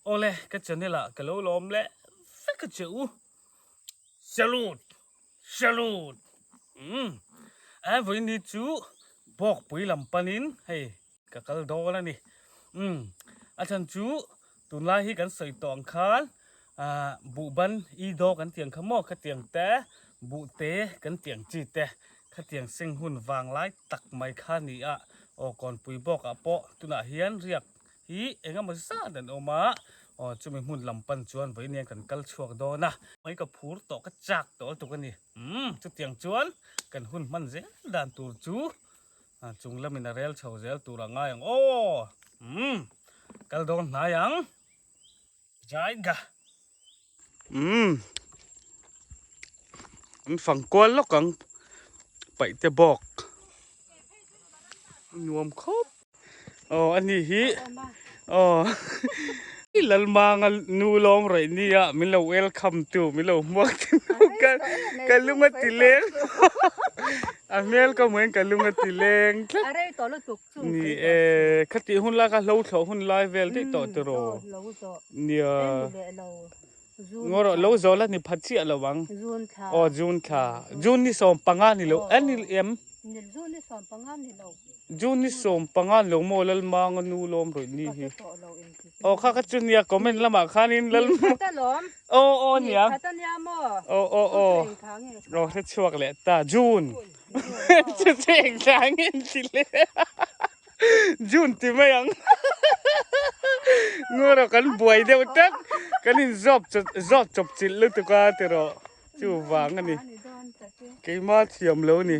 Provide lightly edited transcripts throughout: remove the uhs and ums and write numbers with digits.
Awle ka channel ah ka lo lawm leh vek a che u. Salute! Salute! Umm a vawiin ni chu Bawkpui lam panin hei ka kal dawn a ni. Umm a chhan chu tunlai hi kan sawi tawh ang khan ah buhban i daw kan tiang kha maw khatiang te buhte kan tiang chi te khatiang seng hun vang lai tak mai kha a ni a. Aw Kawnpui bawkah pawh tunah hian riak hi eng emaw zat an awm a, aw chumi hmun lam pan chuan vawiin hian kan kal chhuak dawn a. Mai ka phur tawh ka chak tawh lutuk a ni. Umm chutiang chuan kan hun hman zel dan tur chu chung lamin a rel chho zel tur a ngai ang aw. Umm kal dawn hnai ang. Jaiga. Umm an fang kual lawk ang paihte bawk nuam khawp. Aw a ni hi aw Lalmanga nu lawm raih nia min lo welcome tu min lo hmuak tu ka ka lung a ti leng a hmel ka hmuh hian ka lung a ti leng tlat ni e khatih hun lai kha hlo thlawh hun lai vel daih tawh tiraw nia ngaw rawh lo zawh la ni pha chiah lo ang aw June thla June ni 15 ni lo a ni em. June ni 15 ni lo maw Lalmanga nu lawm rawih ni hi. Aw kha kha chu nia comment lamah khanin Lal aw aw nia aw aw aw aw hre chhuak leh ta June chu chu eng thla nge an ti le June ti mai ang Ngawra kan buai deuh tak kan in zawp zawt chawp chilh lutuk a tiraw. Chu vang a ni. Keima thiam lo ni.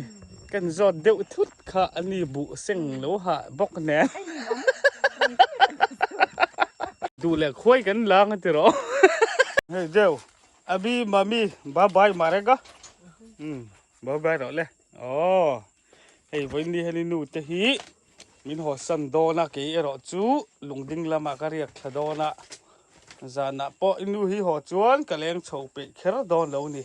Kan zawt deuh thut kha a ni buh seng lo hah bawk nen. Duh leh khuai kan lang a ti rawh. Hei deuh Abi mami bye bye marega. Um bye bye rawh le. Aw hei vawiin hian i nu te hi min haw san dawn a kei erawh chu lungding lamah ka riak thla dawn a. Zanah pawh i nu hi haw chuan ka leng chho peih kher dawn lo ni.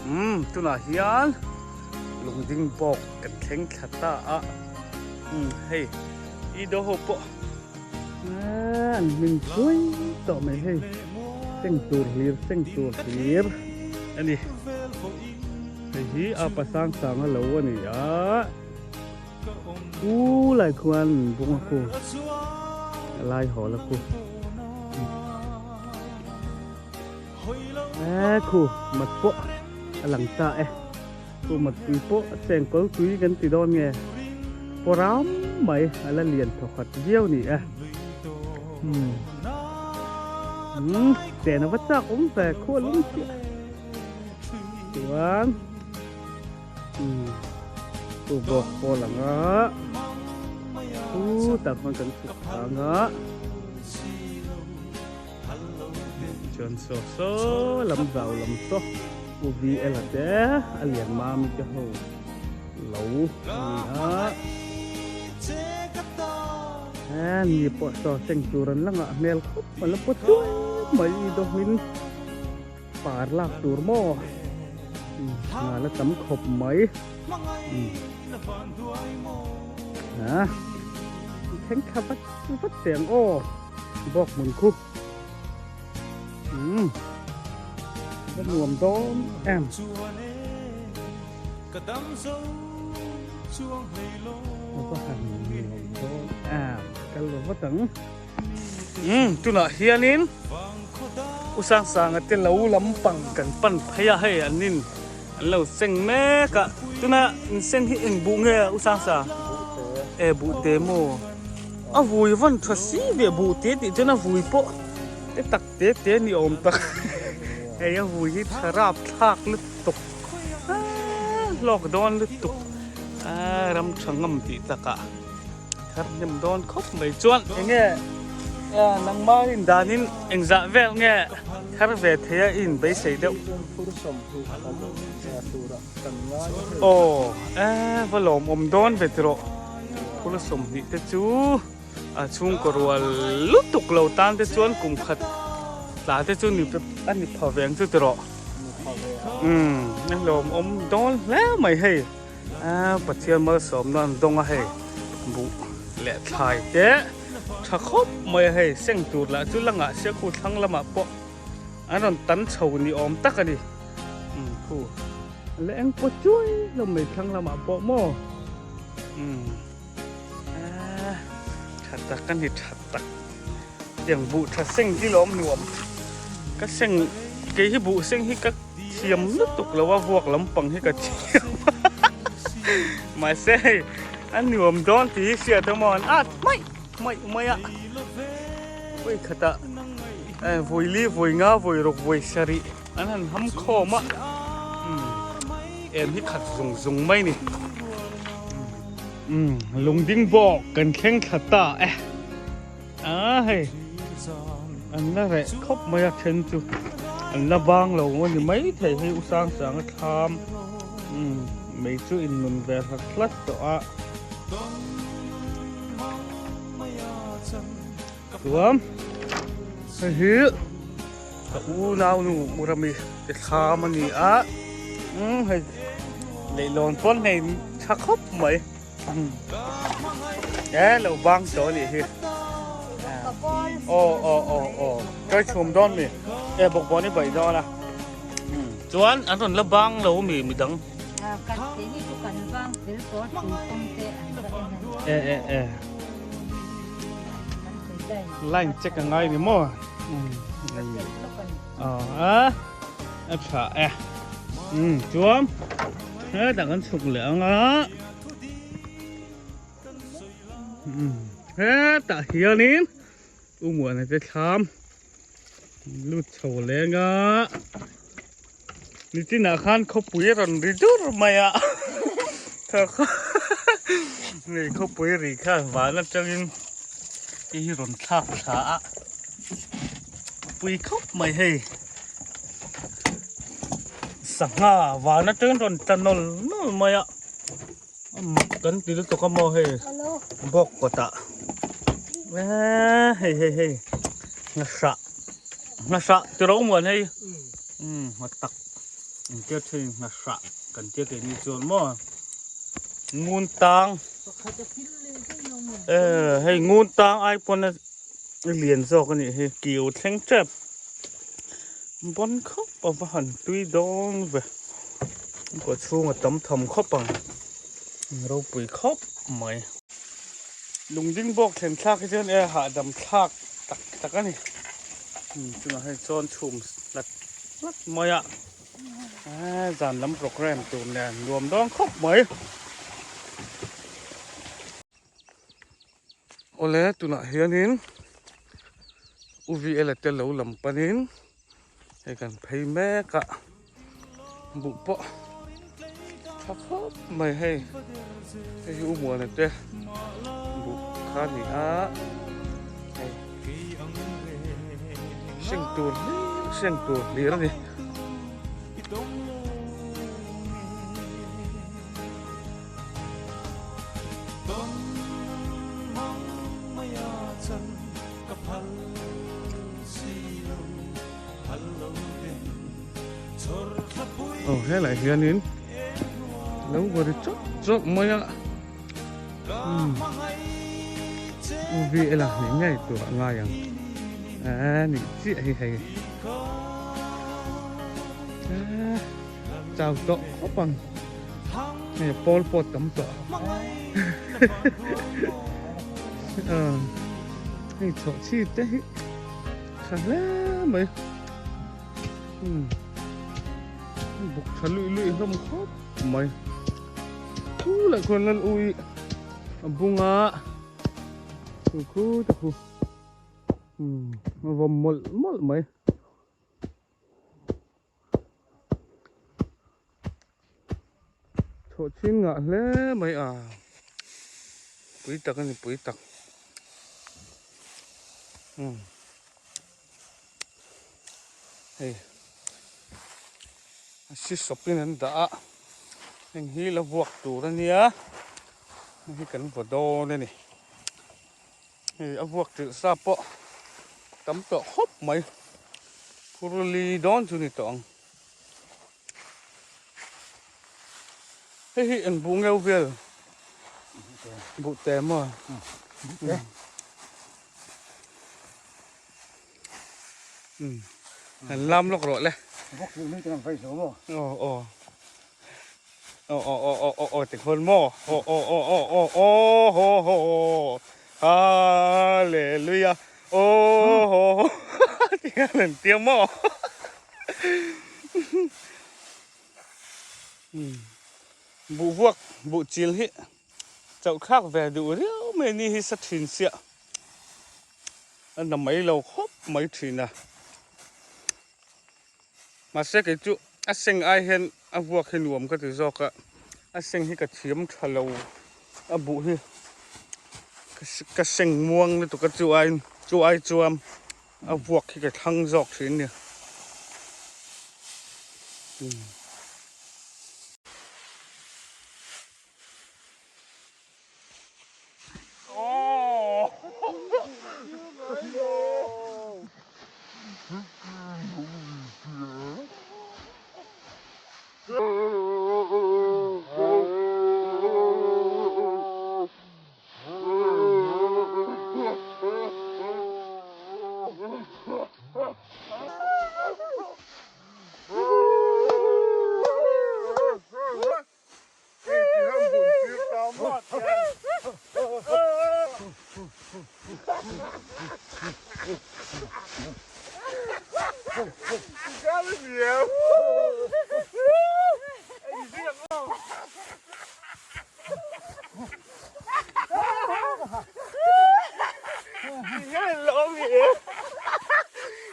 Umm tunah hian lungding bawk kan thleng thla ta a umm hei i do ho pawh an hmin pui tawh mai hei seng tur hlir seng tur hlir a ni. Hei hi a pa sang sang a lo a ni a, u lai khuan bung a khu a lai hawl a khu e khu mat pawh a lang ta e khu mat tui pawh a cheng kawl tui kan ti dawn nge pawh ram mai a la lian thaw khat viau ni e umm chen a va chak awm ve khu a lum chiah. Chuan chu bawk pawl ang a chutah khuan kan chhuk thang a chuan saw saw lam zau lam saw u v l a te a lian mami te ho lo a ni a he ni pawh saw seng tur an la ngah hmel khawp a la paw chuai mai dawhin. Par lak tur maw? Nghal a tam khawp mai. Ha? Thleng thla vat vat teh ang aw. Bawk hmun khu. Um. Va nuam dawn em. Va han nuam dawn em. Kal lo vat ang. Umm tunah hianin U Sangsanga te lo lampang kan pan phei a hei an in an lo seng mek a tuna in seng hi eng buh nge U Sangsa e buh te maw a vui vawn tha si ve buh te tih chuan a vui pawh te tak te te ni awm tak hei a vui hi tha rap thlak lutuk hlawk dawn lutuk a ram tha ngam tih takah. Thar hnem dawn khawp mai chuan enge nangma in danin engzah vel nge thar ve thei a in beisei deuh. Aw e va lawmawm dawn ve tiraw phur 20 te chu a chhungkaw rual lutuk lo tan te chuan kum khat tla te chu ni a ni pha ve ang chu tiraw. Umm a lawmawm dawn hle mai hei. Pathian malsawmna an dawng a hei buh leh thlai te tha khawp mai a hei seng tur lah chu la ngah sia khu thlang lamah pawh an rawn tan chho ni awm tak a ni umm khu la eng pawh chuai lo mai thlang lamah pawh maw umm tha tak a ni tha tak. Tiang buh tha seng hi lawm nuam ka seng kei hi buh seng hi ka thiam lutuk lo a vuak lampang hi ka thiam mahse hei a nuam dawn tih hi hriat a maw an at mai mai mai a vawi khatah vawi li vawi nga vawi ruk vawi sarih an han ham khawm a em hi khat zung zung mai ni umm lungding bawk kan thleng thla ta e. A hei an la reh khawp mai a then chu an la bang lo a ni mai thei hei u sang sang a thlam umm mei chu in nun ve hlat hlat tawh a chuan hei hi ka u nau nu u rami te thlam a ni a umm hei leihlawn pawn hei tha khawp mai. E lo bang tawh anih hi. Aw aw aw aw kai chhum dawn mi. E bawkbawn i baih dawn a. Chuan an rawn la bang lo mi midang. Kan keini chu kan bang fel tawh thingkung te an va en a. E e e. Line check a ngai ni maw. Aw a a tha e. Chuan hetah kan chhuk leh ang a. Hetah hianin U Muana te thlam lut chho leng a nichinah khan khawpui a rawn ri dur mai a hei khawpui ri khan van atangin hei hi rawn thlak thla a pui khawp mai hei. Sangha van atangin rawn tla nawl nawl mai a mak kan ti lutuk a maw hei bawk kawtah eee hei hei hei nghahrah nghahrah ti ro muan hei umm ngha tak engtia then nghahrah kan tia keini chuan maw ngun tang eee hei ngun tang ai pawn a lian zawk a nih hi kiu thleng tep. Bawn khawp a va han tui dawn ve kaw chhung a tam tham khawp ang ropui khawp mai. Lungding bawk thlen thlak hi chuan e hahdam thlak tak tak a ni chungah hei chuan chhum hlat hlat mai a zan lam programme tur nen nuam dawn khawp mai. Awle tunah hianin UVL te lo lam panin hei kan phei mek a buh pawh tha khawp mai hei hei hi u Muana te buh kha a ni a hei seng tur hlir seng tur hlir a ni. Aw helai hianin lo va ri chawt chawt mai a umm u v ela ni ngei tur a ngai ang eee nih chiah hi hei eee. Chau tawh khawp ang hei pawl pawh tam tawh hei chhoh chi te hi tha hle mai buk tha luih luih hlawm khawp mai thu leh khuan lal ui a bunga khu khu te khu a vawm mawlh mawlh mai. Chhuah chin ngah hle mai a pui tak a ni pui tak umm hei a si sawp in an dah a heng hi la vuak tur a nia heng hi kan vaw dawn a ni hei a vuak ṭilh sa pawh tam tawh khawp mai phurli dawn chu ni tawh ang. Hei hi eng buh ngeu vel? Buh te maw? Buh te. Han lam lawk rawh le. Bawk chu mi ten an vai zo maw? Aw aw. Aw aw aw aw aw aw tikhawn maw? Aw aw aw aw aw aw ho ho Hallelujah aw ho ho tikhan an tia maw? Buh vuak buh chil hi chauh thlak ve duh riau mai ni hi sa thin siah a na mai lo khawp mai thin a mahse kei chu a seng ai hian a vuak hi nuam ka ti zawk a a seng hi ka thiam tha lo a buh hi ka seng muang lutuk a chu aiin chu ai chuan a vuak hi ka thlang zawk thin a ni.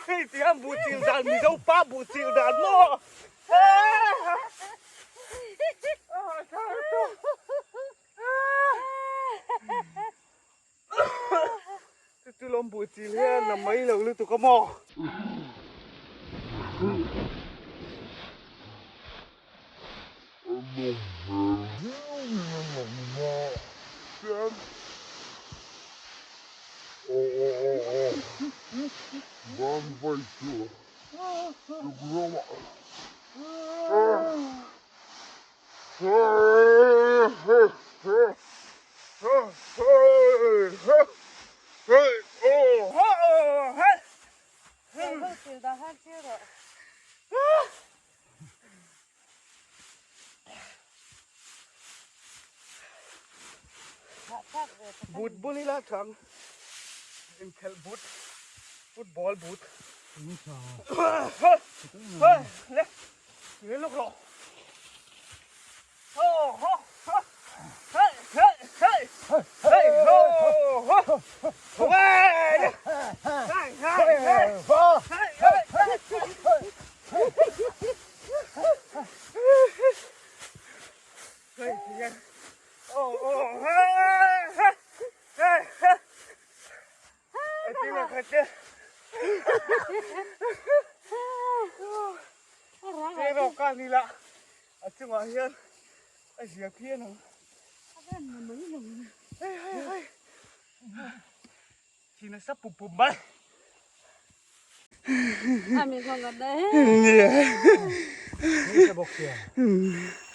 Hei tiang buh chil dan Mizo pa buh chil dan maw? Chu lawm buh chil hian a mai lo lutuk a maw? But bul ila thang inkhelh but football but le le lawk rawh A chungah hian a zia phian ang. Hei hei hei. Thi nasa pup pup mai.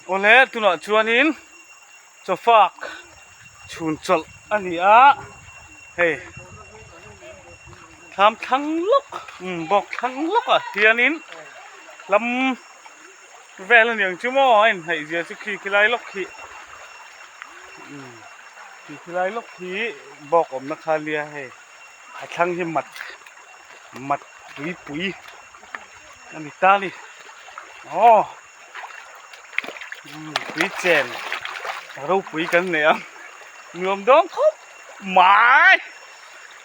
Awle tunah chuanin chawfak chhun chawlh a ni a hei thlam thlang lawk bawk thlang lawkah hianin lam Vel a niang chu maw a inhnaih zia chu khi khilai lawk khi khi khilai lawk khi bawk awmna kha nia hei a thlang hi mat mat pui pui a ni ta ni aw tui chen ropui kan nei a nuam dawn khawp mai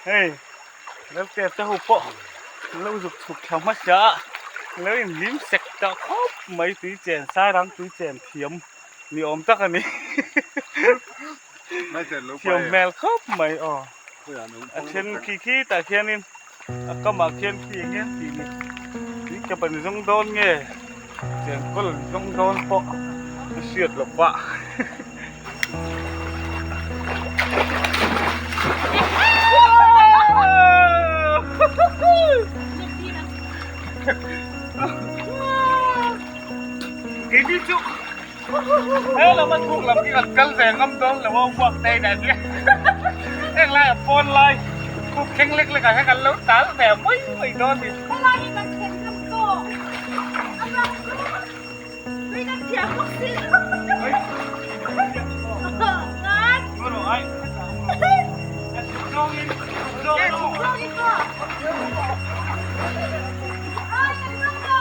hei. Laltep te ho pawh an lo zuk chhuk thla hmasa a, an lo inhlim sek tawh khawp mai tui chen sairang tui chen thiam ni awm tak a ni thiam hmel khawp mai aw a then khi khi tah khianin a kamah khian khi eng nge tih ni tui kep an zawng dawn nge chen kawl an zawng dawn pawh a hriat loh pah. Keini chu. He lama chhung lam hi kan kal ve ngam dawn lo a uak te nen hian heng lai a pawn lai khup thleng lek lek ah hian kan lo tal ve mai mai dawn a ni. Helai hi kan thlen ngam tawh a rang chu tui kan thiam bawk si lo. Ngan. Chhuk zawngin pawh. Ai kan ngam lo.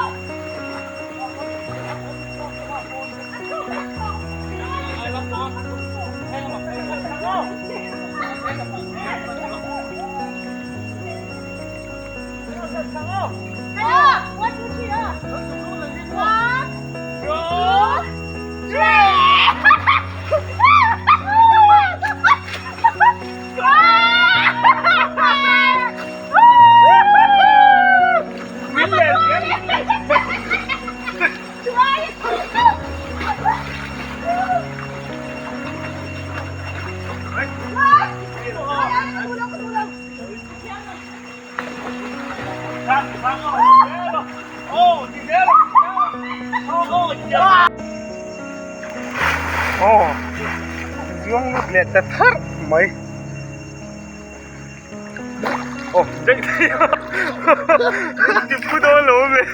Aw zuang lut leh ta tharh mai. Aw daih daih a ti phu dawn lo awm le.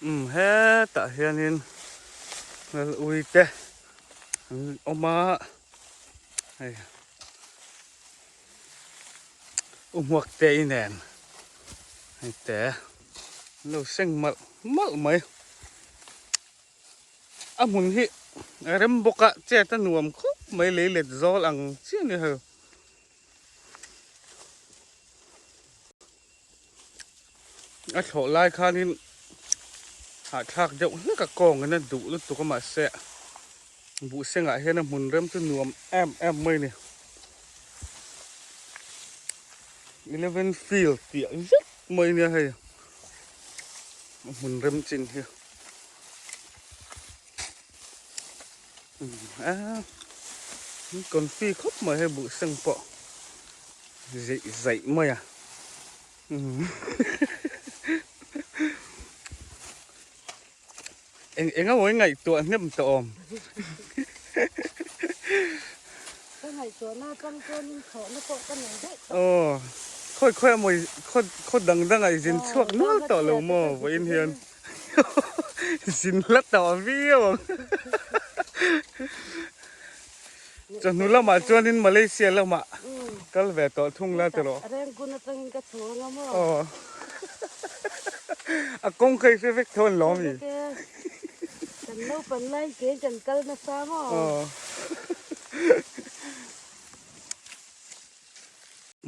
Umm hetah hianin lal ui te an awm a hei u hmuak te i nen hei te an lo seng malh malh mai a hmun hi a rem bawk a chet a nuam khawp mai lei let zawl ang chiah a ni hei. A thlawh lai khanin hahthlak deuh hlek a kawngin a duh lutuk a mahse buhsengah hian a hmun rem chu nuam em em mai a ni. Eleven field tih ang zet mai nia hei a hmun rem chin hi. A confi khawp mai hei buhseng pawh zeih zaih mai a eng eng emaw ngaihtuah hnem tawh awm. Ka ngaihtuahna atang chuanin thlawhna pawh ka nei daih tawh. Aw khawi khawi emaw khaw dang dangah i zin chhuak nual tawh lo maw vawiin hian. Zin hla tawh viau ang. Chawhnu lamah chuanin Malaysia lamah kal ve tawh thung la tiraw. Rengkun atangin ka chhuang anga maw. Aw. A kawng kha i hre vek tho an lo ami. Kan naupan lai ke kan kal nasa maw. Aw.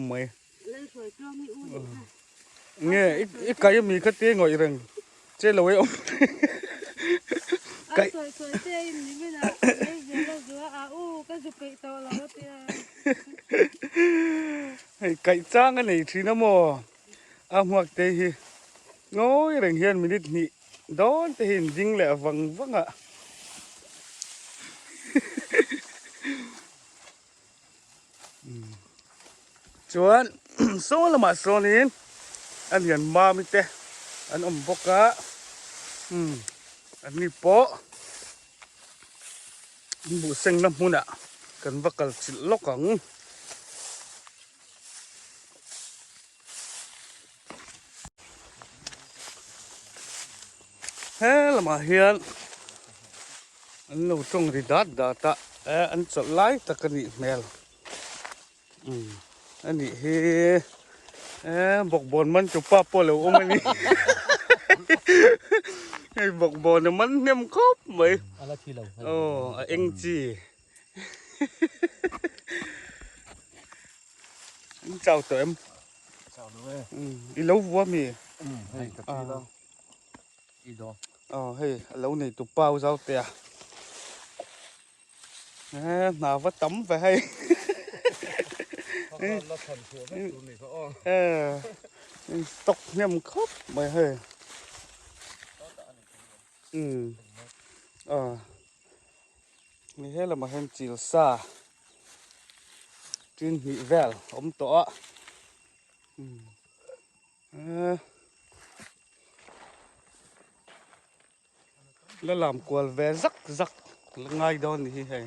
Mai. Nge i kai ami kha te ngawih reng che lo ei awm kai hei kaih chang a nei thin a maw a hmuak te hi ngawi reng hian minute hnih dawn te hi in ding leh vang vang a. Chuan saw lamah sawnin a lian mami te an awm bawk a an ni pawh an buh sengna hmunah. Kan va kal chilh lawk ang. He lamah hian an lo tawng ri dat dat a, eh an chawlh lai tak a nih hmel. Umm a nih hi eh bawkbawn man chu pa pawh a lo awm a ni. Hei bawkbawn a man hnem khawp mai. Aw a eng chi. An chau tawh em? Chau lo e. I lo vua mi? Hei ka ti lo. I do. Aw hei a lo nei tu pau zau te a. Eh hna va tam ve hei. La than chhuah vek tur ni kha aw. Eh stock hnem khawp mai hei. Umm aw. Ni he lamah hian chil sa tin hnih vel a awm tawh a umm la lam kual ve zak zak la ngai dawn ni hi hei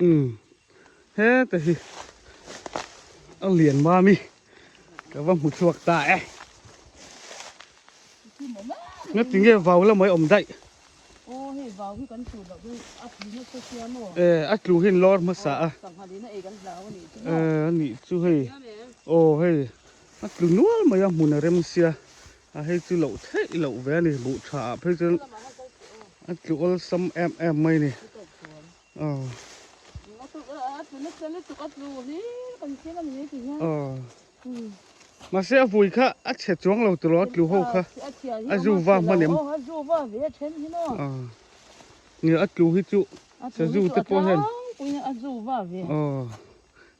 umm heta hi a lian mami ka va hmu chhuak ta e nga tinge vau la mai awm daih aw hei vau hi kan tlu loh chuan a tlu nasa sia maw e a tlu hi an lawr hmasa a sangha lin a ei kan hlau a nih chu e a nih chu hei aw hei a tlu nual mai a hmun a rem sia a hei chu loh theih loh ve a ni buh tha ah phei chuan a tlu awlsam em em mai a ni aw aw mahse a vui kha a chhe chuang lo tiraw a tlu ho kha a zu va hman em aw nia a tlu hi chu sazu te pawh hian aw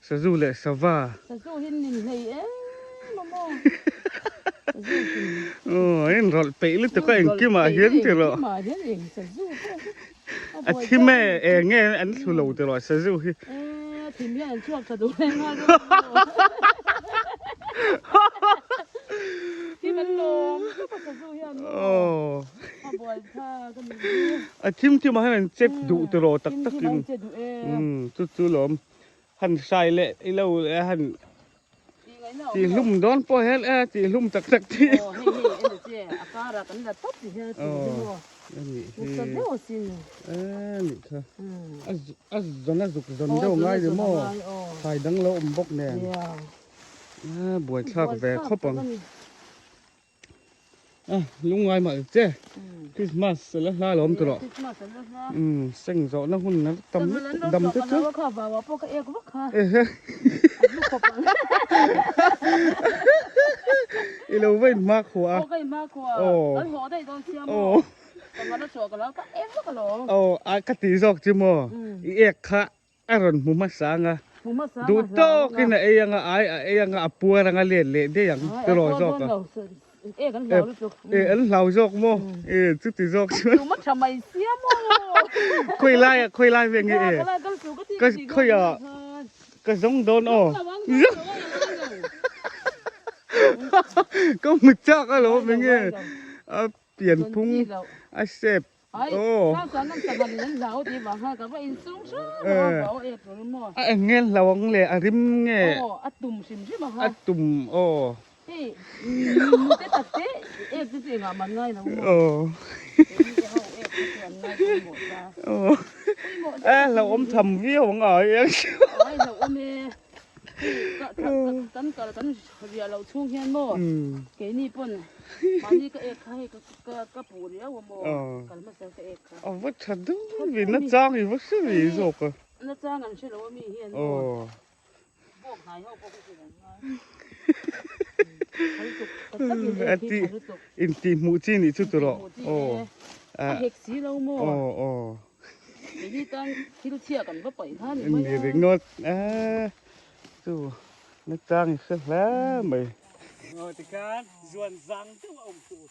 Sazu leh sava. Sazu hi nin hlei em a maw. Sazu hi. Aw a inrawlh peih lutuk a engkimah hian ti rawh. Engkimah hian eng sazu pawh hi a thim e eng nge an thlu lo ti rawh sazu hi. E a thim hian an chhuak tha duh reng a rawh. Thim an lawm khawp a sazu hian maw. Aw. A buai thlak a ni hi. A thim thimah hian an chep duh ti rawh tak takin. Thim thimah an che duh e. Umm chu chu lawm. Han hrai leh i lo leh han tih hlum dawn pawh hian e tih hlum tak tak chi. Aw hei hei en che a kara kan la tawp ti hian a tih hi maw. A nih hi. Nasa deuh asin. E nih kha. A a zawn a zuk zawn deuh ngai ni maw. Thlai dang lo awm bawk nen. E buaithlak ve khawp ang. A lungngai mah che Christmas a la hla lo awm tawh umm seng zawh na hun a tam dam te chu ehe i lo va in hma khua a aw aw aw a ka ti zawk chu maw i ek kha A rawn hmu hmasa anga, duh tawkin a ei anga, ai a ei anga, a puar anga let leh daih ang tiraw zawk a. E an hlau zawk maw? E chuti zawk chuan. Khawi lai ah khawi lai vel nge e? Ka khawi ah ka zawng dawn aw. Ka hmu chak alawm enge a pianphung a shape. Aw. A eng nge hlo ang le a rim nge a tum aw. Aw. A hlo awm tham viau ang a eng. Kan kal kan riah loh chhung hian maw keini pawn mahni ka ek kha hei ka puh riau a maw kal hmasa ka ek kha. A va tha deuh ve na chang i va hre ve zawk a. Na chang an hre lo a mi hian maw bawk hnai ho pawh ka hre lo ngai. A ti intih hmuh chi nih chu tawh rawh aw. A hek si lo maw. Aw aw. Keini tan thil chhia kan va paih kha ni mai a. Ni ringawt e chu na chang i hre hle mai. Aw tikhan zuan zang deuh a awm tur.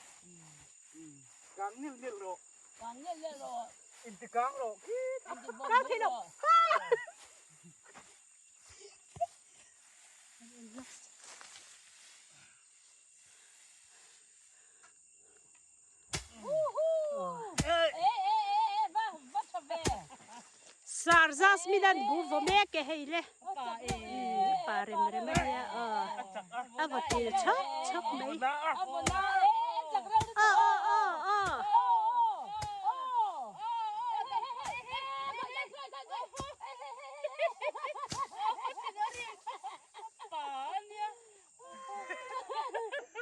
Kang nel nel rawh. Kang nel nel rawh. Inti kang rawh khit. Kang thei lo. Sar Jasmine an bu vaw mek e hei le. Pa rem rem a nia aw. A vaw til chhawk chhawk mai. Aw aw aw aw.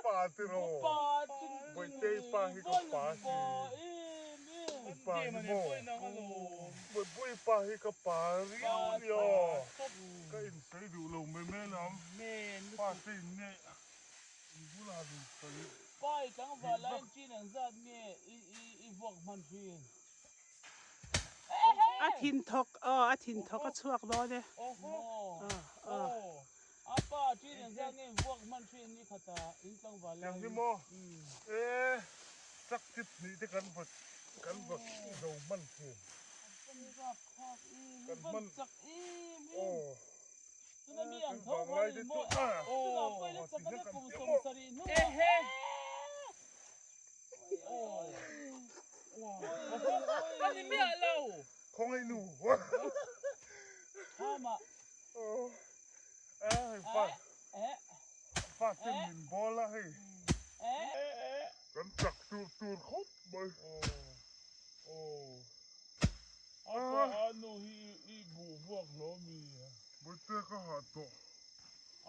Pa ti ro Bawihtei pa hi ka pa si i pa hi maw Bawihtei pa hi ka pa riau nia ka insawi duh lo mai mai lam pa te in nge in bulah han insawi Pa i tlangval lai in chin ang zat nge i vuak hman thin. A thin thawk aw a thin thawk a chhuak dawn e. Aw A pa thin ang zat nge vuak hman thin ni khata in tlangval lai Tiang hi maw e truck tip hnih te kan vawt kan vawt zo hman thin. Kan hman aw kan vanglai te chu aw ti hian kan ti maw. Ani miah lo. Khawngaih nu. Thama. Eh hei fa. Fa te min bawl a hei. Kan chak tur tur khawp mai. Apa anu hi i buh vuak hlawm mi. Bawihte ka hah tawh.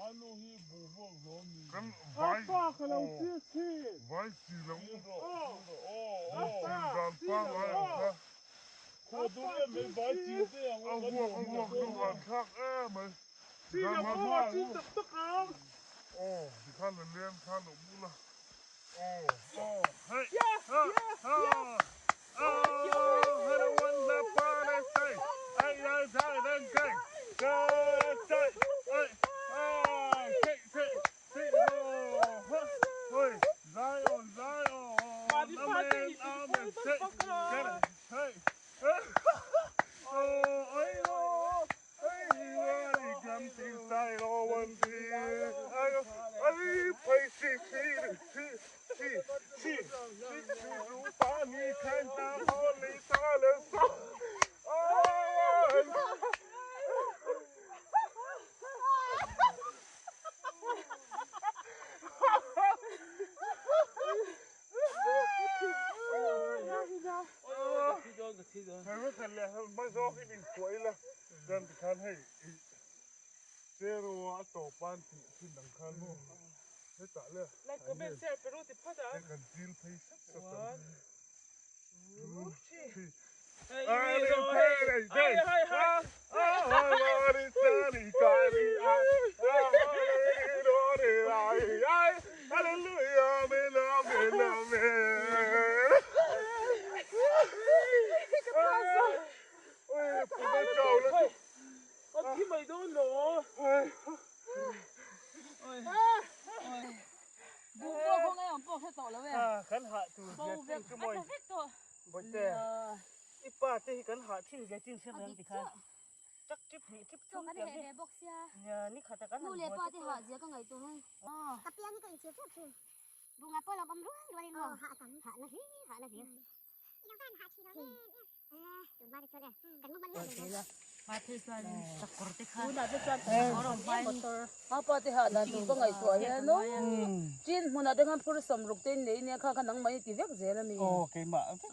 Anu hi buh vuak hlawm mi. Kan vai Apa ka lo chil thin. Vai chi lo u. Buh chin dan pangai ang kha. Khaw dur em mai vai chi te ang A vuak a vuak duh han thlak em mai. Chi lo u a chin tak tak ang. Aw tikhan la leng khan lo mu la. Aw aw hei ha ha aw hello one the party say ai ai dai dang gang da dai ai ai hey hey hey ho hoi Zion Zion amen amen hey hey hey oh ai oh Chuan tikhan hei ih zero a tawp a an tih thin ang khan maw hetah le Like comment share pe ru ti phawt a. Hei kan dil phei sat sat ang. One, two, three. Hallelujah amen amen amen. A thi mai dawn lo. Buh pawh khaw ngai ang pawh hre tawh lo e. Kan hah tur zia chin chu mawi. Bawihte i pa te hi kan hah thin zia chin hre reng tikhan chak tip hnih tip thum tiang hi nia ni khat a kan han buai te hah zia ka ngaihtuah hei. Ka piang hi ka inchhir tep thin. Bunga pawh lo awm rual rual in maw hah tam hah na hlir hah na hlir. I lo van hah thin lo em Apa te hah dan tur ka ngaihtuah hian aw chin hmunah te khan phur sawm ruk te in nei nia kha kha nangmah i ti vek zel a mi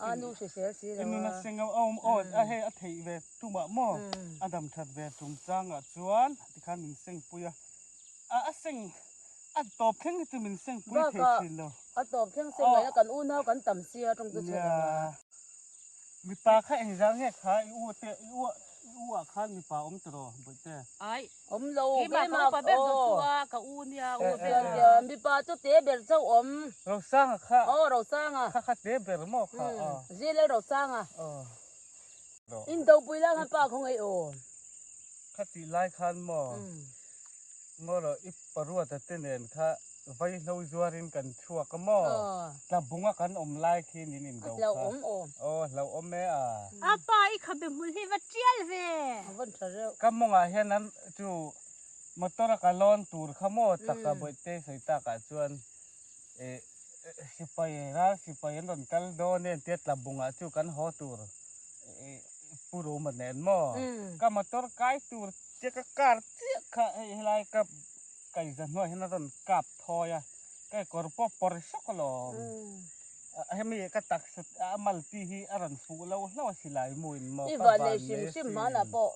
a nu hrisel si lo a. A hei a theih ve tumah maw a dam that ve tum changah chuan tikhan min seng pui a a seng a tawp thleng hi chu min seng pui thei thin lo. A tawp thleng seng ngaihna kan unau kan tam sia tawng chu chhe lo a. Mipa kha engzah nge kha i u te i u i u ah khan mipa awm tawh bawihte. Ai awm lo keimah ka upa ber dawt tu a ka u nia u ber a. Mipa chu te ber chauh awm. Rosanga kha. Aw Rosanga. Kha kha te ber maw kha aw. Zilel Rosanga. Aw. Indopui lai khan pa khawngaih aw. Kha tih lai khan maw. Ngaw i paruata te nen kha vaihlo zuarin kan chhuak a maw? Tlabunga kan awm lai khi nin in do kha. Aw hlauhawm e a. A pa i khabe hmul hi va tial ve. Ka mawngah hian an chu motor a ka lawn tur kha maw taka bawihte sawi takah chuan sipai ral sipai an rawn kal dawn e tia tlabungah chu kan haw tur. Pu Roma nen maw? Ka motor kai tur che ka car chiah kha hei helai ka kaiza hnuai hian a rawn kap thawi a, ka kawr pawh pawr sawk alawm. Hemi ka taksa a malti hi a rawn fuh lo hlauh a silai muin maw I ka van van nei hrim mai hrim asin. hmanah pawh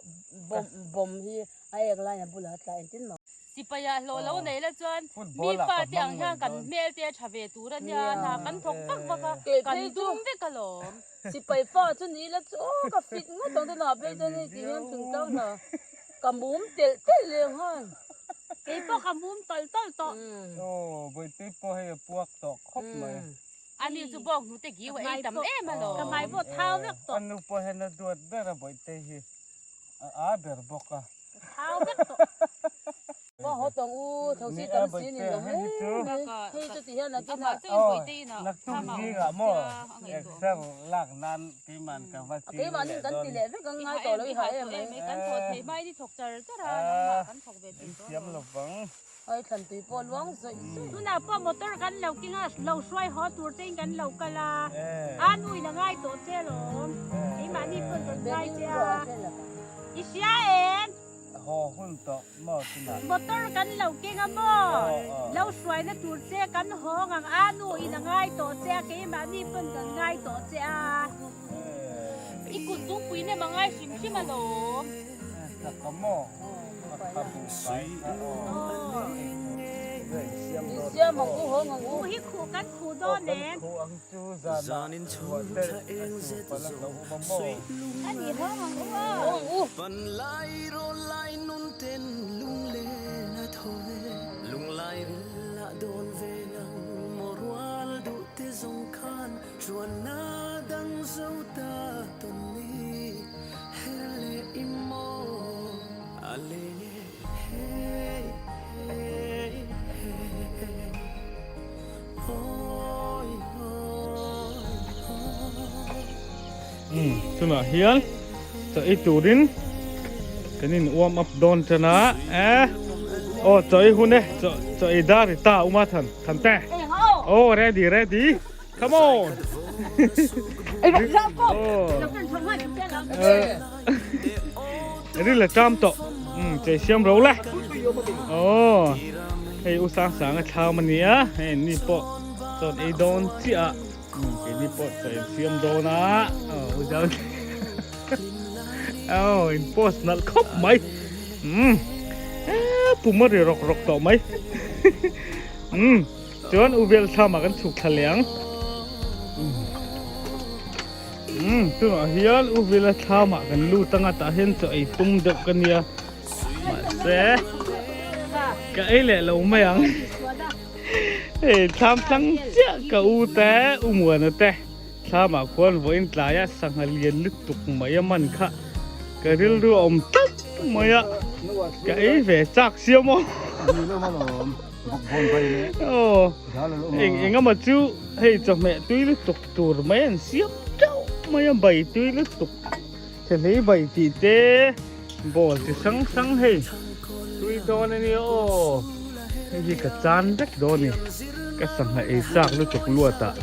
bomb bomb hi a ek lain a bulah a tla engtin maw. Sipaia hlawh lo nei la chuan mi Football ah fa ka te ang hmang hian mai kan dawn. hmel te a tha ve tur a nia, hna kan thawk vak vak a, Kei kan phei chu dum vek alawm. Sipai fa chu ni la chu aw ka fit ngawt ang tunah phei chuan hei ti hian thingtlang hna ka mum telh telh leh nghal. Kei pawh ka mum tawlh tawlh tawh. Aw Bawihpui pawh hei a puak tawh khawp mai. Ani chu bawk hnute giu a ei tam em alawm. Ka hmai pawh thau vek tawh. A nu pawh hian a duat ber a Bawihtei hi a a ber bawk a. Ka thau vek tawh. Ka haw tawng u, tho si tam si ni lo mai. Hei chu ti hian a kin a. Naktuk zingah maw exer lak nan keiman ka va ching leh dawn. Keimahni kan ti leh vek ang ngai tawh lo i ha em mai. Kan thawh thei hma in i thawk char char a, nangmah kan thawk ve thei tawh lo. Thiam lovang. Ai thlan tui pawh luang zawih zawih. Tunah pawh motor kan lo keng a, lo hruai haw tur chein kan lo kal a, a nu in a ngai tawh che alawm, keimahni pawn rawn ngai che a, i hria em? Haw hun tawh maw tunah? Motor kan lo keng a maw? Lo hruaina tur che kan hawng ang, a nu in a ngai tawh che a, keimahni pawn kan ngai tawh che a. I kut zungpui nem a ngai hrim hrim alawm. Chak a maw? A bu fai kha aw. Siam ang u, hawng ang u. Khuh hi khuh kan khuh dawn em? Kan khuh ang chu zanah ruah te a chu pal a hlo awm a maw? A ni hawng ang u aw. Hawng ang u. Tunah hian chaw ei turin kan in warm up dawn tan a eh aw chaw ei hun e chaw chaw ei dar i ta uma than than te aw ready ready come on Ril a ṭam tawh chei siam ro le aw hei u sang sang a thlam a nia hei ni pawh chawn ei dawn chiah a keini pawh chaw in siam dawn a aw u zau aw in post nalh khawp mai pum a ri rawk rawk tawh mai chuan u vel thlam ah kan chhuk thla leh ang. Umm tunah hian u vela thlamah kan lut anga tah hian chaw ei tum deuh ka nia mahse ka ei leh lo mai ang hei thlam tlang chiah ka u te u muana te thlamah khuan vawiin tlaia sangha lian lutuk mai a man kha ka rilru a awm tlat mai a ka ei ve chak sia maw aw eng engemaw chu hei chawhmeh tui lutuk Tur mai an siam teuh mai a, bai tui lutuk thehlei bai tih te ball chi hrang hrang hei tui dawn a nia aw hei hi ka chan vek dawn a ni ka sangha ei chak lutuk luat ah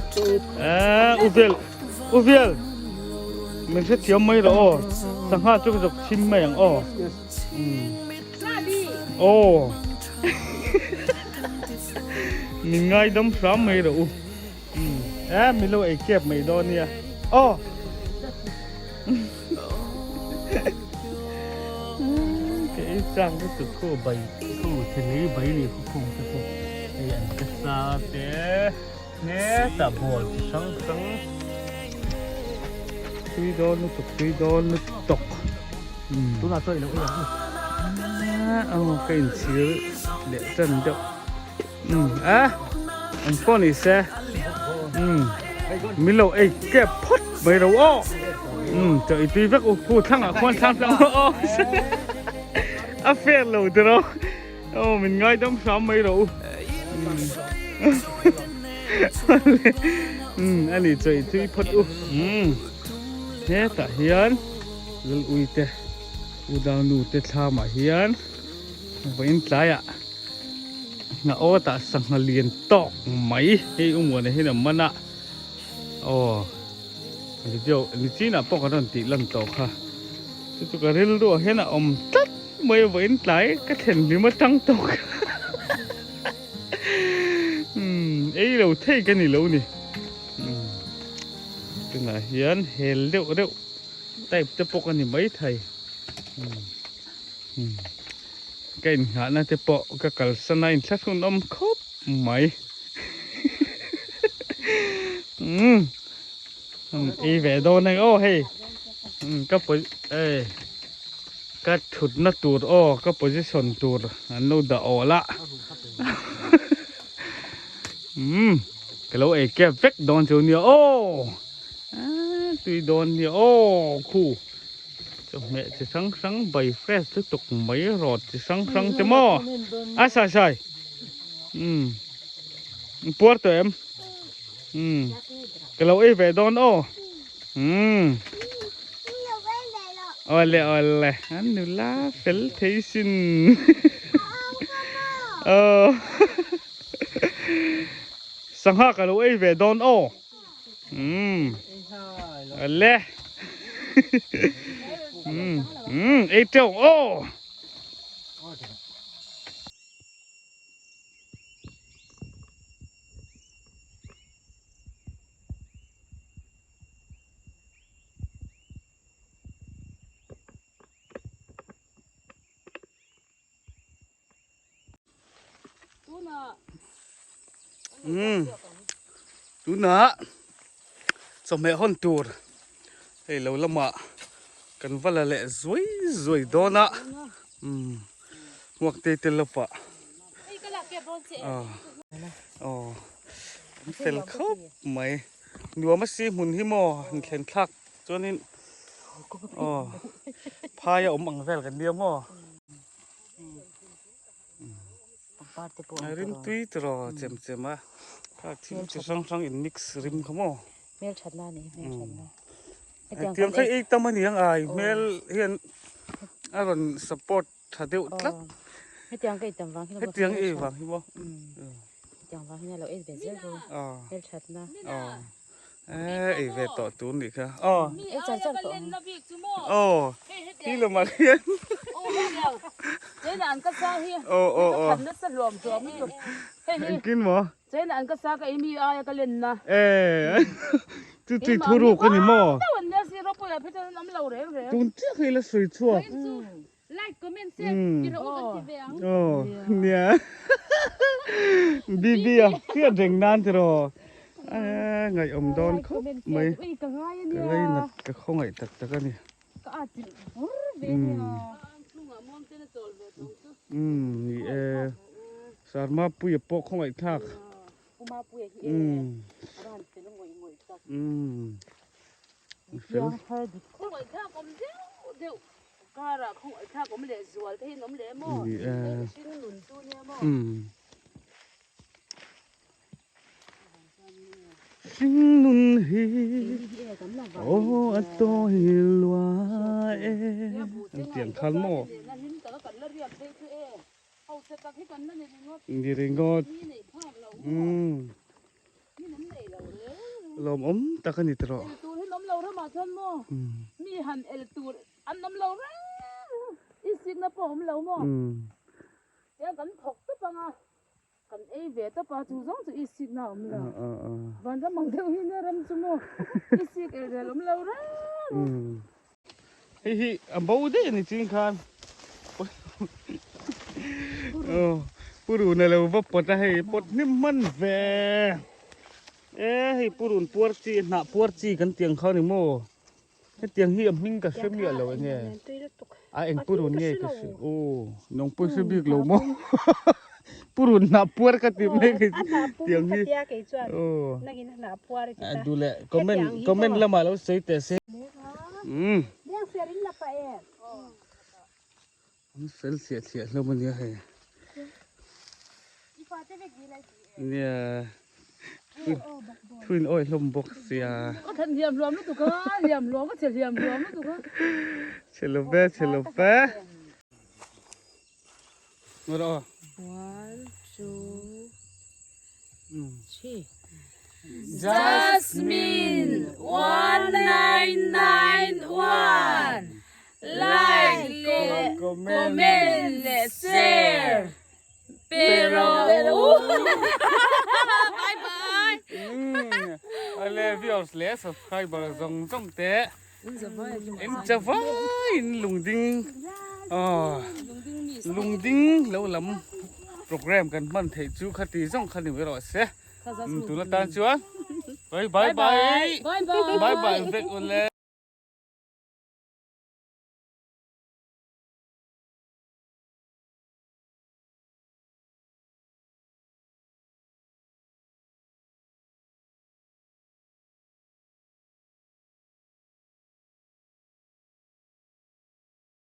eee u vel u vel min hrethiam mai rawh aw sangha chu ka zawk chhim mai ang aw umm aw min ngaidam hram mai rawh u. Eh, mi lo ei kep mai dawn nia. Oh. Ke ei chang te chu khu bai khu thilei bai ni khu khung te khu. Ei an te sa te ne ta ball chi hrang hrang. Tui dawn lutuk tui dawn lutuk. Tunah chuan i lo ei ang u. Oh, ka inchhir leh tan deuh. Um eh an pawh ni se um min lo ei kep phawt mai ro aw um chaw i tui vek u khu thlangah khuan thlang tlang aw a fair lo tiraw aw min ngaidam hram mai ro u um ani chaw i tui phawt u um hetah hian lal ui te u dang nu te thlamah hian vawiin tlaiah. Hna awt ah sangha lian tawk mai hei u muana hian a man a aw video ni chin ah pawh kan rawn tih lan tawh kha. Chu chu ka rilruah hian a awm tlat mai a vawiin tlai ka thlen hlim atang tawk umm ei lo thei ka ni lo ni umm tunah hian hel deuh reuh type te pawh ka ni maithei umm umm ka inngahna te pawh ka kalsan a inthlahrun awm khawp mai umm. Ei ve dawn ang aw hei ka ei ka thutna tur aw ka position tur an lo dah awl a umm ka lo ei kep vek dawn chu nia aw tui dawn nia aw khu chawhmeh chi hrang hrang bai fresh lutuk mai rawt chi hrang hrang te maw a sai sai umm puar tawh em. Umm ka lo ei ve dawn aw umm awle awle an nula fel thei sin aw sangha ka lo ei ve dawn aw umm awle umm umm ei teuh aw. Umm tunah chawhmeh hawn tur hei lo lamah kan va la leh zuai zuai dawn a umm hmuak te te lovah. Aw an fel khawp mai nuam a si hmun hi maw han thlen thlak chuanin aw phai a awm ang vel kan nia maw a rim tui tiraw chem chem a kha thil chi hrang hrang in mix rim kha maw hetiang kha ei tam a ni ang ai hmel hian a rawn support Tha deuh tlat. Hetiang ka itam vang hi Hetiang ei vang hi maw. Hetiang vang hian lo ei ve zel ru. Hmel thatna. Eh ei ve tawh tur nih kha. Aw. Ei char char tawh ang. Aw. Hi lo mah hian. Chena an ka sa hi. Aw aw aw. Ka nasa hluam hluam lutuk. Hei hi. Engkin maw? Chena an ka sa ka ei mi aia ka lenna. Eh. Chu chi thuruk ani maw? Teuh an nia si ropui ah phei chuan an awm lo reng reng. Tun chiah kha ila sawi chhuak. Like comment share ti rawh u kan ti ve ang. Aw nia BB a hriat reng nan ti rawh a ngaihawm dawn khawp mai ka ngai ania ka ngainat ka khawngaih tak tak a ni ka at chilh bur ve ania umm ni e Sarma puia pawh khawngaih thlak umm umm fel Karah khawngaih thlak awm leh zual te hi an awm leh maw? Ni e. Hei mihring nun chu nia maw? Umm. Hring nun hi aw a tawi lua e. An tiang khan maw? Ni ringawt. Umm. Lawmawm tak a ni tawh. El tur hi an awm lo ramah chuan maw? Mi han el tur an awm lo reng i sikna pawh a awm lo maw? Tiang kan thawk tawp ang a, kan ei ve tawp a, chu zawng chu i sikna a awm lo. Vanram ang deuh hi nia ram chu maw? I sik el rel awm lo reng. Hei hi a bo daih a ni ching khan purun a lo va pawt a hei pawt hnim hman ve e hei purun puar chi hnah puar chi kan tih ang kha a ni maw hetiang hi a hming ka hre miah lo enge a eng purun nge ka hre aw nang pawh hre bik lo maw purun hnah puar ka tih mai kei tiang hi aw duh leh comment comment lamah lo sawi teh se umm an fel thliah thliah hlawm ania hei nia thuin awi hlawm bawk sia ka thlen hliam hluam lutuk a hliam hluam ka che hliam hluam lutuk a chhe lo ve chhe lo ve. 1 2 3 Jasmine 1991. Like leh comment leh share pe rawh u. Bye bye. Ale viewers leh subscriber zawng zawng te in chavai in lungding lungding lo lam program kan hman theih chu khati zawng kha ni mai rawh se. Tuna tan chuan bye bye bye bye bye vek ule.